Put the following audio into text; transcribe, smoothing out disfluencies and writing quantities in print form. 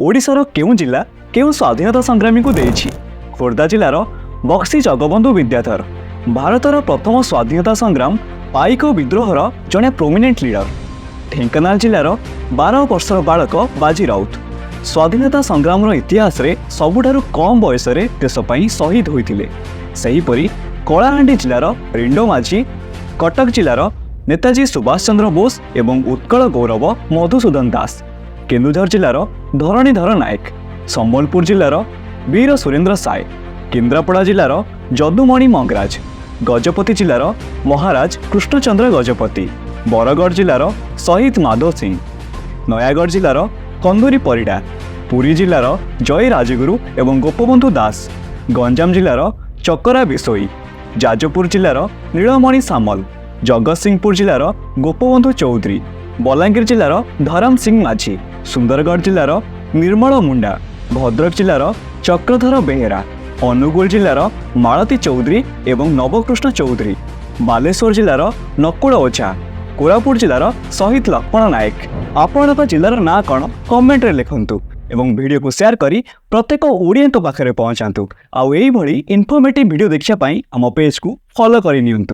ଓଡ଼ିଶାର କେଉଁ ଜିଲ୍ଲା କେଉଁ ସ୍ୱାଧୀନତା ସଂଗ୍ରାମୀଙ୍କୁ ଦେଇଛି? ଖୋର୍ଦ୍ଧା ଜିଲ୍ଲାର ବକ୍ସି ଜଗବନ୍ଧୁ ବିଦ୍ୟାଧର, ଭାରତର ପ୍ରଥମ ସ୍ୱାଧୀନତା ସଂଗ୍ରାମ ପାଇକ ବିଦ୍ରୋହର ଜଣେ ପ୍ରୋମିନେଣ୍ଟ ଲିଡର। ଢେଙ୍କାନାଳ ଜିଲ୍ଲାର 12 ବର୍ଷର ବାଳକ ବାଜି ରାଉତ ସ୍ୱାଧୀନତା ସଂଗ୍ରାମର ଇତିହାସରେ ସବୁଠାରୁ କମ୍ ବୟସରେ ଦେଶ ପାଇଁ ଶହୀଦ ହୋଇଥିଲେ। ସେହିପରି କଳାହାଣ୍ଡି ଜିଲ୍ଲାର ରିଣ୍ଡୋ ମାଝୀ, କଟକ ଜିଲ୍ଲାର ନେତାଜୀ ସୁଭାଷ ଚନ୍ଦ୍ର ବୋଷ ଏବଂ ଉତ୍କଳ ଗୌରବ ମଧୁସୂଦନ ଦାସ, କେନ୍ଦୁଝର ଜିଲ୍ଲାର ଧରଣୀଧର ନାୟକ, ସମ୍ବଲପୁର ଜିଲ୍ଲାର ବୀର ସୁରେନ୍ଦ୍ର ସାଏ, କେନ୍ଦ୍ରାପଡ଼ା ଜିଲ୍ଲାର ଯଦୁମଣି ମଙ୍ଗରାଜ, ଗଜପତି ଜିଲ୍ଲାର ମହାରାଜ କୃଷ୍ଣଚନ୍ଦ୍ର ଗଜପତି, ବରଗଡ଼ ଜିଲ୍ଲାର ଶହୀଦ ମାଧୋ ସିଂ, ନୟାଗଡ଼ ଜିଲ୍ଲାର କନ୍ଦୁରୀ ପରିଡ଼ା, ପୁରୀ ଜିଲ୍ଲାର ଜୟ ରାଜଗୁରୁ ଏବଂ ଗୋପବନ୍ଧୁ ଦାସ, ଗଞ୍ଜାମ ଜିଲ୍ଲାର ଚକରା ବିଶୋଇ, ଯାଜପୁର ଜିଲ୍ଲାର ନୀଳମଣି ସାମଲ, ଜଗତସିଂହପୁର ଜିଲ୍ଲାର ଗୋପବନ୍ଧୁ ଚୌଧୁରୀ, ବଲାଙ୍ଗୀର ଜିଲ୍ଲାର ଧରମ ସିଂ ମାଝୀ, ସୁନ୍ଦରଗଡ଼ ଜିଲ୍ଲାର ନିର୍ମଳ ମୁଣ୍ଡା, ଭଦ୍ରକ ଜିଲ୍ଲାର ଚକ୍ରଧର ବେହେରା, ଅନୁଗୁଳ ଜିଲ୍ଲାର ମାଳତୀ ଚୌଧୁରୀ ଏବଂ ନବକୃଷ୍ଣ ଚୌଧୁରୀ, ବାଲେଶ୍ୱର ଜିଲ୍ଲାର ନକୁଳ ଓଝା, କୋରାପୁଟ ଜିଲ୍ଲାର ଶହୀଦ ଲକ୍ଷ୍ମଣ ନାୟକ। ଆପଣଙ୍କ ଜିଲ୍ଲାର ନାଁ କ'ଣ, କମେଣ୍ଟରେ ଲେଖନ୍ତୁ ଏବଂ ଭିଡ଼ିଓକୁ ସେୟାର କରି ପ୍ରତ୍ୟେକ ଓଡ଼ିଆଙ୍କ ପାଖରେ ପହଞ୍ଚାନ୍ତୁ। ଆଉ ଏଇଭଳି ଇନଫର୍ମେଟିଭ୍ ଭିଡ଼ିଓ ଦେଖିବା ପାଇଁ ଆମ ପେଜ୍କୁ ଫଲୋ କରିନିଅନ୍ତୁ।